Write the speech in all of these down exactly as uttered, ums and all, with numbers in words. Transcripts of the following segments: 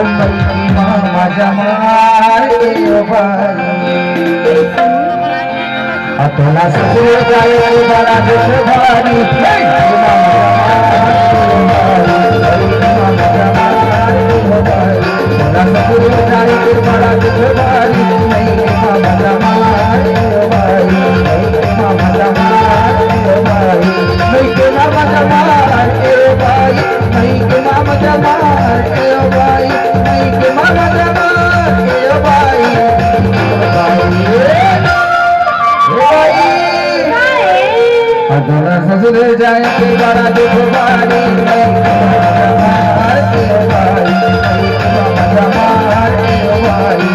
मामा जमाए भाई। आ तोला ससुरे जाए के बड़ा दुख भारी, हे मामा जमाए भाई, मामा जमाए भाई। तोला ससुरे जाए के बड़ा दुख भारी, हे मामा जमाए भाई, हे मामा जमाए भाई, हे मामा जमाए भाई। नहीं के मामा जमाए ए ओ भाई, नहीं के मामा जमाए ए ओ भाई, ए ओ भाई, ए ओ भाई। अगर ससुर जाए के बड़ा दुख भारी, नहीं के मामा जमाए ए ओ भाई, नहीं के मामा जमाए ए ओ भाई।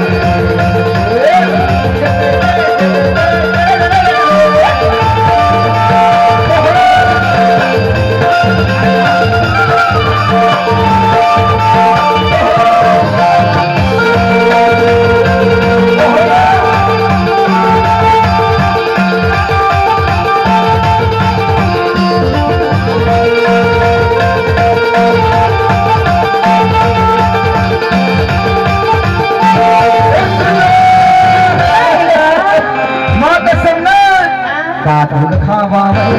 माँ कसम ना। का दूध खावा भाई,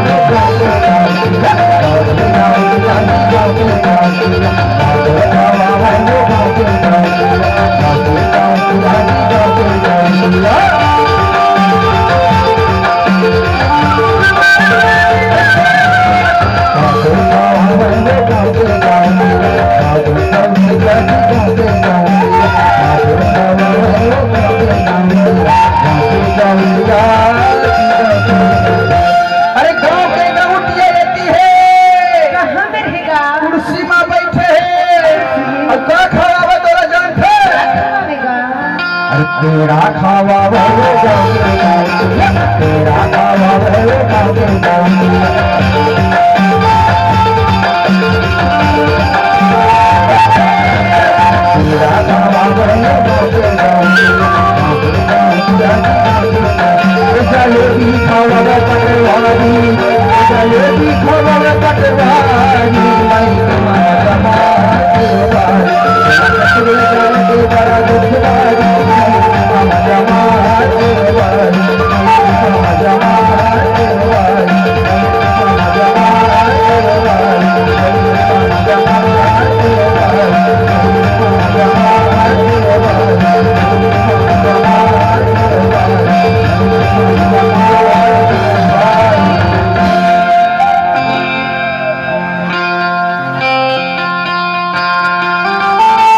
अरे गाँव के गौटिया रहती है। कहाँ में रहेगा? कुर्सी में बैठे है। और का खवावे तोला जानथे? का खवावेगा? अरे पेड़ा खवावे, पेड़ा खवावे। जलेबी खवावे पटवारी, जलेबी खवावे पटवारी।